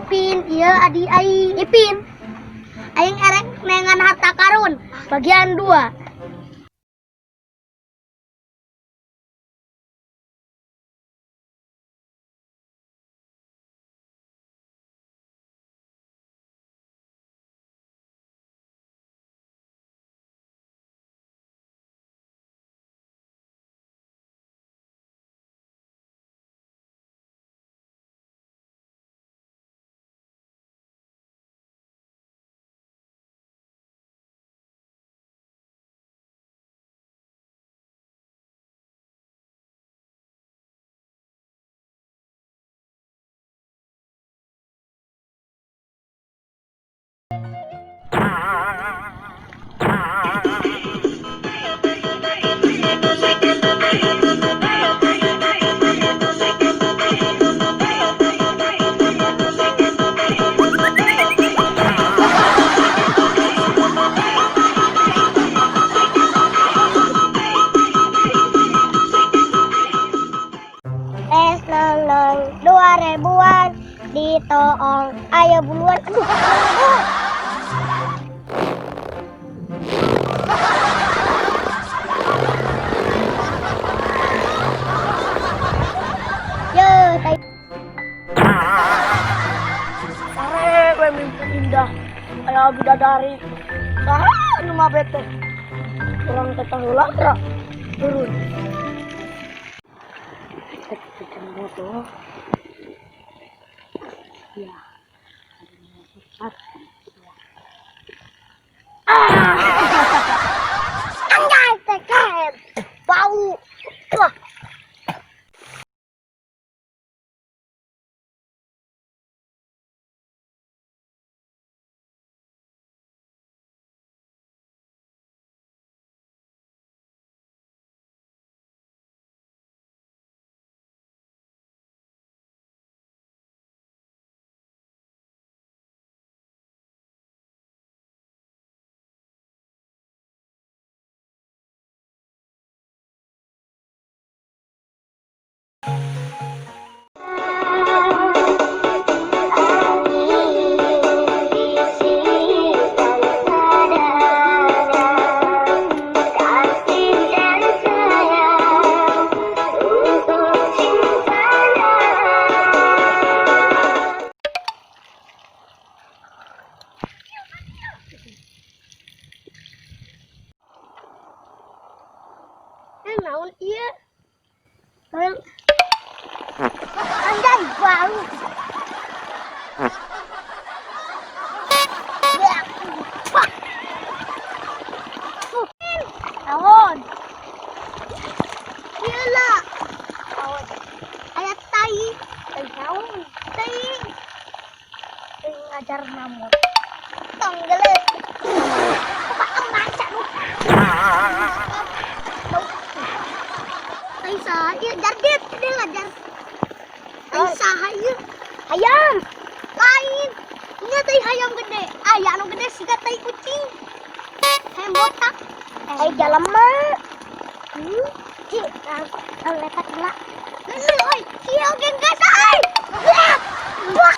Upin, ieu adi aing Ipin. Aing erek neangan harta karun bagian 2. Es lolong 2000-an ditoong ayo buluan. Aduh, aduh. Yo, tai. Sare we mimpi indah aya bidadari. Saha anu mabe teh? Urang teh heula geura turun. Motor. Ya. Ah. Anjay teh bau. Wah. Naon ieu? Anjay bau. Naon? Ieu lah. Naon? Aya tai. Tai naon? Tai. Tai ngajar namut. Tong geuleuh. Kumaha maca nu. Tai saha ieu jarget dia ngajar. Tai saha ieu? Hayam. Lain. Nya tai hayam gede. Aya anu gede siga tai kucing. Hayam botak. Tai jalema. Cik, lepat heula. Leuleut euy, kieu oge geus euy. Wah.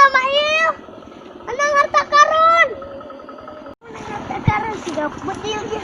Harta mail. Menang harta karun. Menang harta karun siga bedil dia.